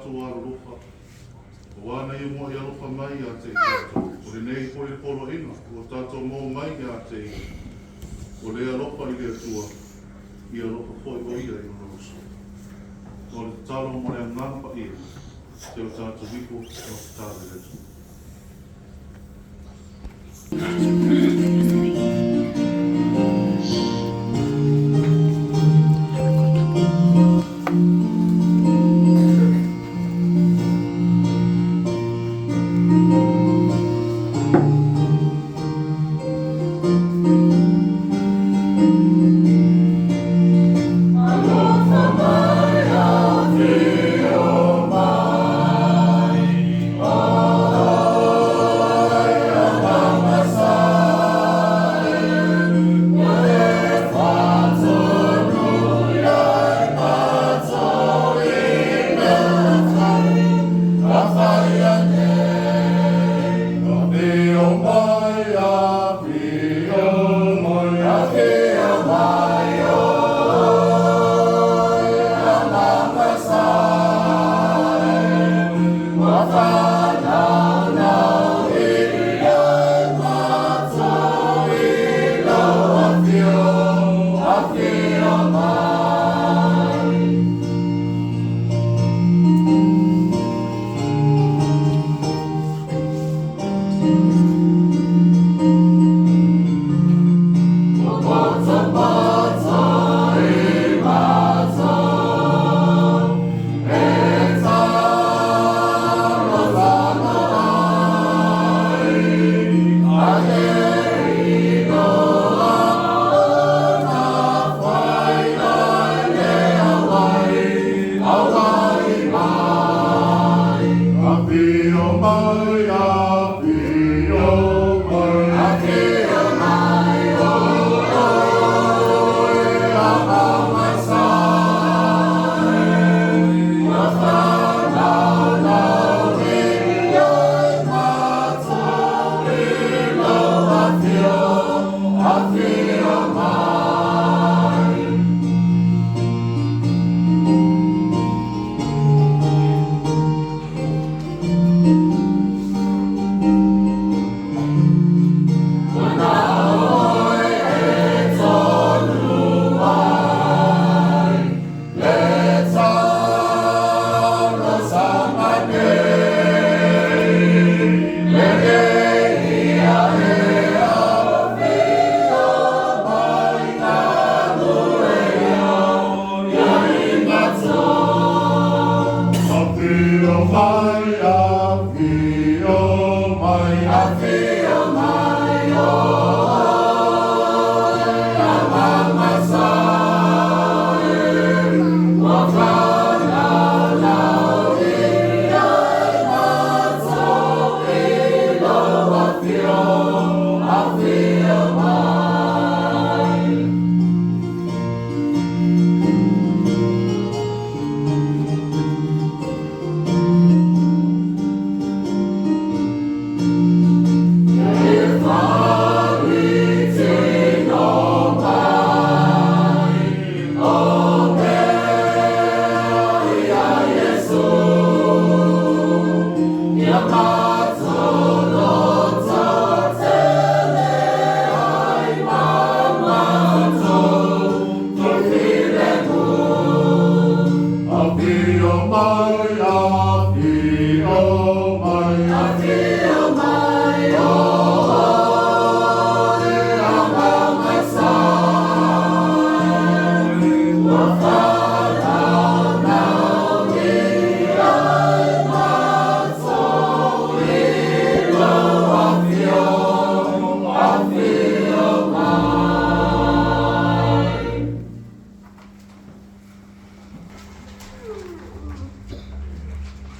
tatou alolofa, auā na Ia muaʻi alofa mai iā te i tatou. O lenei foi le poloaiga ua tatou maua mai iā te Ia, o le alofa i le Atua, ia alofa foi o Ia i lona uso. O le tatalo mo le Agaga Paia, te o tatou ifo ma tatalo i le Atua.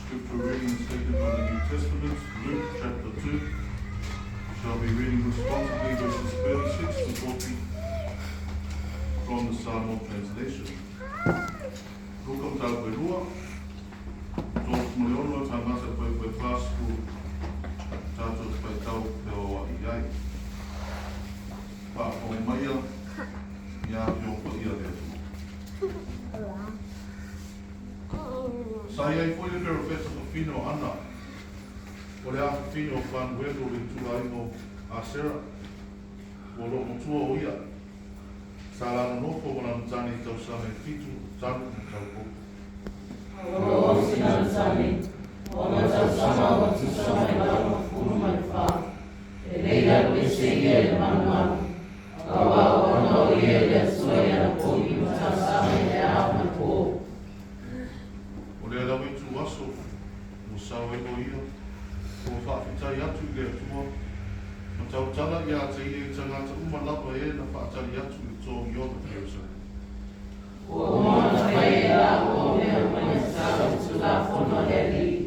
Scripture reading is taken from the New Testament, Luke chapter 2. We shall be reading responsibly verses 36 to 40 from the Samoa translation. Luka mataupu e lua, 36 tāmata koe 40 tātou te whaitau te o ai ai. Whaafongo maia ia te o ia le Atua. Sa i ai foi le perofeta fafine o Ana, o le afafine o Fanuelu o le ituaiga o Asera, ua loomatua o ia, sa lana nofo ma lana tane i tausaga e fitu talu ona taupou. Ua osi lana tane, ona tausaga ua tusa ma le 84, e le i alu ese ia i le malumalu, auā o ona o ia i le Atua i ana povi ma talosaga i le ao ma le pō. O lea lava ituaso ua sao ai loa ia, ua faafetai atu i le Atua, ma tautala iā te ia i tagata uma lava e na faatali atu i le togi ona i Ierusalema. Ua uma ona fai e laua mea uma e tatau i le Tulafono a le Alii.